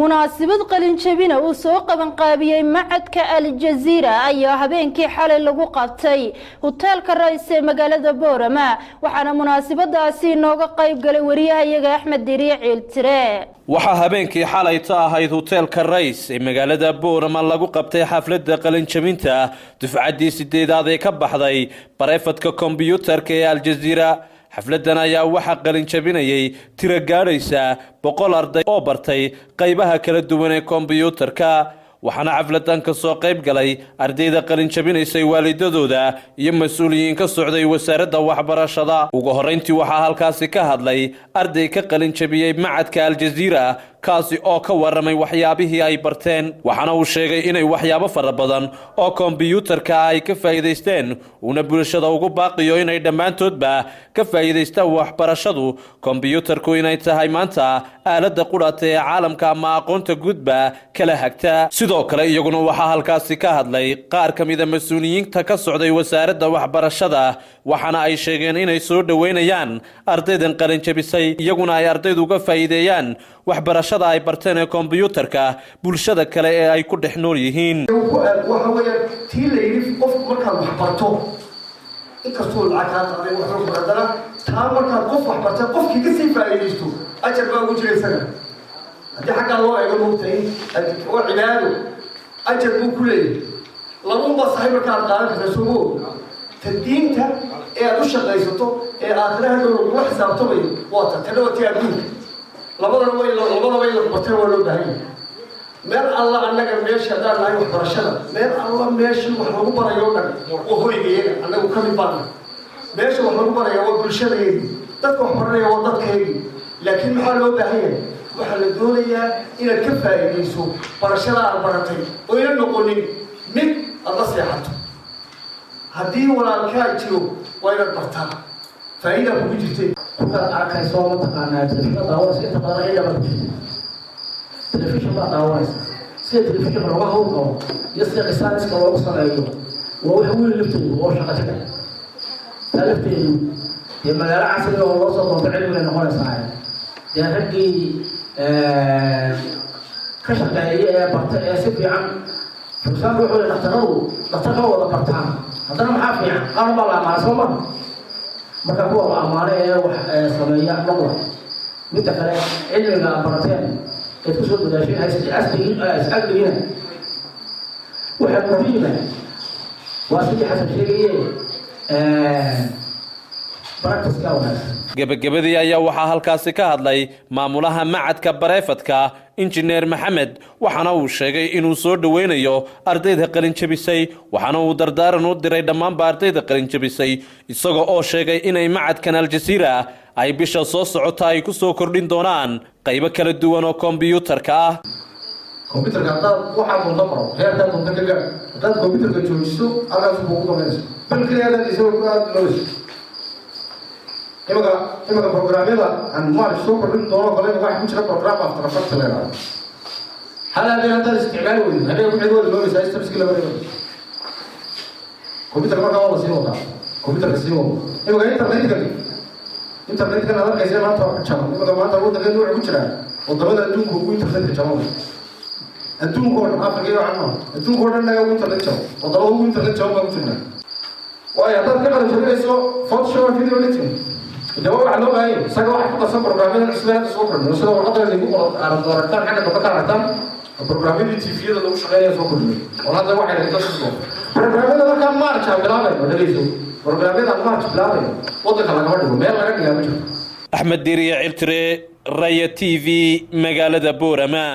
Munaasabad qalinjabina uu soo qabanqaabiyey macadka Aljaziira ayaa habeenkii xalay lagu qabtay hoteelka Rays ee magaalada Boorama. Waxaana munaasabadaasi inooga qayb galay wariyahayaga Axmed Diriye Ciiltire. Waxaa habeenkii xalayta ahayd hoteelka Rays ee magaalada Boorama lagu qabtay xafladda qalinjabinta dufcaddii sideedaad ee ka baxday bareefadka kombyuutarka ee Aljaziira. Xafladdan ayaa waxaa qalinjabinayay tiro gaadhaysa 100 arday oo bartay qaybaha kala duwan ee kombyuutarka. Waxaana xafladan ka soo qayb galay ardayda qalinjabinaysay, waalidadooda iyo mas-uuliyiin ka socday wasaaradda waxbarashada. Ugu horrayntii waxaa halkaasi ka hadlay arday ka qalinjabiyey macadka Aljaziira, kaasi oo ka warramay waxyaabihii ay barteen. Waxaana uu sheegay inay waxyaabo fara badan oo kombyuutarka ay ka faa'iidaysteen, uuna bulshada ugu baaqiyo inay dhammaantoodba ka faa'iidaystaan waxbarashadu kombyuutarku, inay tahay maanta aaladda qudhata ee caalamka ama aqoonta guudba kala hagta. Sidoo kale iyaguna waxaa halkaasi ka hadlay qaar ka mida mas-uuliyiinta ka socday wasaaradda waxbarashada. Waxaana ay sheegeen inay soo dhoweynayaan ardaydan qalinjabisay, iyaguna ay ardaydu uga faa'iideeyaan waxbarashada ay barteen ee kombyuutarka bulshada kale ee ay ku dhex nool yihiin. Waxa weeyaan tii la yidhi, qofku markaad wax barto, inkastuu lacag kaa qaaday wax loo, haddana taa markaad qof wax bartay, qofkii ka sii faa'iidaysto, ajar baa ugu jira isaga. Haddii xaggaa loo eego, moogtahay, waa cibaado, ajar buu ku leeyahay. Labuunbaa sahay markaad qaadan kartaa, soo ma og? Ta diinta ee aad u shaqaysato ee aakhiraha dhow lagula xisaabtamayo waa ta tana, waa tii adduunka. Labadana way, labadaba in la bartay waa loo baahan yahay. Meel alla annaga meesha haddaan nahay waxbarashada, meel alla meeshii wax lagu barayo o dhan waa hoygayaga. Annagu ka mid baana meesha wax lagu baraya waa bulshadayadii, dadka wax baranaya waa dadkayagii. Laakiin maxaa loo baahan yahay? Waxaa la doonayaa inaad ka faa'iidayso barashada aad baratay oo ina noqonin mid aad la seexato. Haddii walaalkaa jiro, waa inaad bartaa, faa'iidaa kugu jirtay. Kolkaad arkayso, mataqaanaa, telefishinka daawanaysa, inta badan ay dhaba ku jirta telefishin baa daawanaysa. Sida telefishinka looga howlgalo iyo sida dhisaaniska loogu sameeyo waa wax weyn lafteedu oo shaqo taga. Taa lafteedu dee magaalo casriga oo loo soo doonto cilmigay noqonaysaa. Dee raggii ka shaqeeya ee barta ee si fiican, for example, wuxuu yihi dhaktaradu dhaktarka wada bartaan, haddana maxaa fiican? Qaar baa la amaanay, soo ma? Marka kuwa la amaanay ee wax sameeya noqda. Midda kale, cilmiga aad barateen eed kusoo dadaasheen is-agdhigina. Waxaa muhiima waa sidii Xasan sheegaye, practice-ka wanaagsan. Gebagabadii ayaa waxaa halkaasi ka hadlay maamulaha macadka bareefadka, Injineer Maxamed. Waxaana uu sheegay inuu soo dhoweynayo ardayda qalinjabisay. Waxaana uu dardaaran u diray dhammaanba ardayda qalinjabisay, isaga oo sheegay inay macadkan Aljasiira ay bisha soo socota ay ku soo kordhin doonaan qaybo kala duwan oo kombyuutarka ah. Computerka haddaad waxaa doonta baro, heerkaa doonta ka gaar, haddaad computerka joojiso, halkaas buu ku damayso. Bil kaliya haddaad isagoo aad looyso. Imaka programyada aan March soo kordhin doono kale, imaka waxa ku jira program After Effect la yidhahdo. Hal habeen haddaad isticmaali weydo, habeen ku xig waad looysaa, steps-kii lama reebo. Computerka markaa waa la sii wadaa, computerka sii wado. Imaka internetkan aad arkaysa maanta waa jaban. Imaka maanta waddankeenu wuxuu ku jiraa wadamada adduunka ugu internetka jaban, adduunka oo dhan, Afrika iyo waxan maaha, adduunka oo dhan naga ugu internet jaban. Wadamada ugu internet jaban baan ku jirnaa. Waayo, haddaad ka qalin jabinayso Photoshop, video editing, de waa waxa loo baahan yahay. Isaga waxa ku darsan programyadan cusub ee hadda soo kordhino, sida warqadda idinku qoran aad aragtaan, xagga dambe ka aragtaan, programyadii TV-yada lagu shaqeynaya soo kordhinay oo hadda waxay idinka tusi programyada. Markaa March aan bilaabayno, dhegeyso, programyada March bilaabayno waddanka lagama dhigo, meel laga dhigaa ma jirto. Axmed Diiriye Ciltire, Raya TV, magaalada Boorama.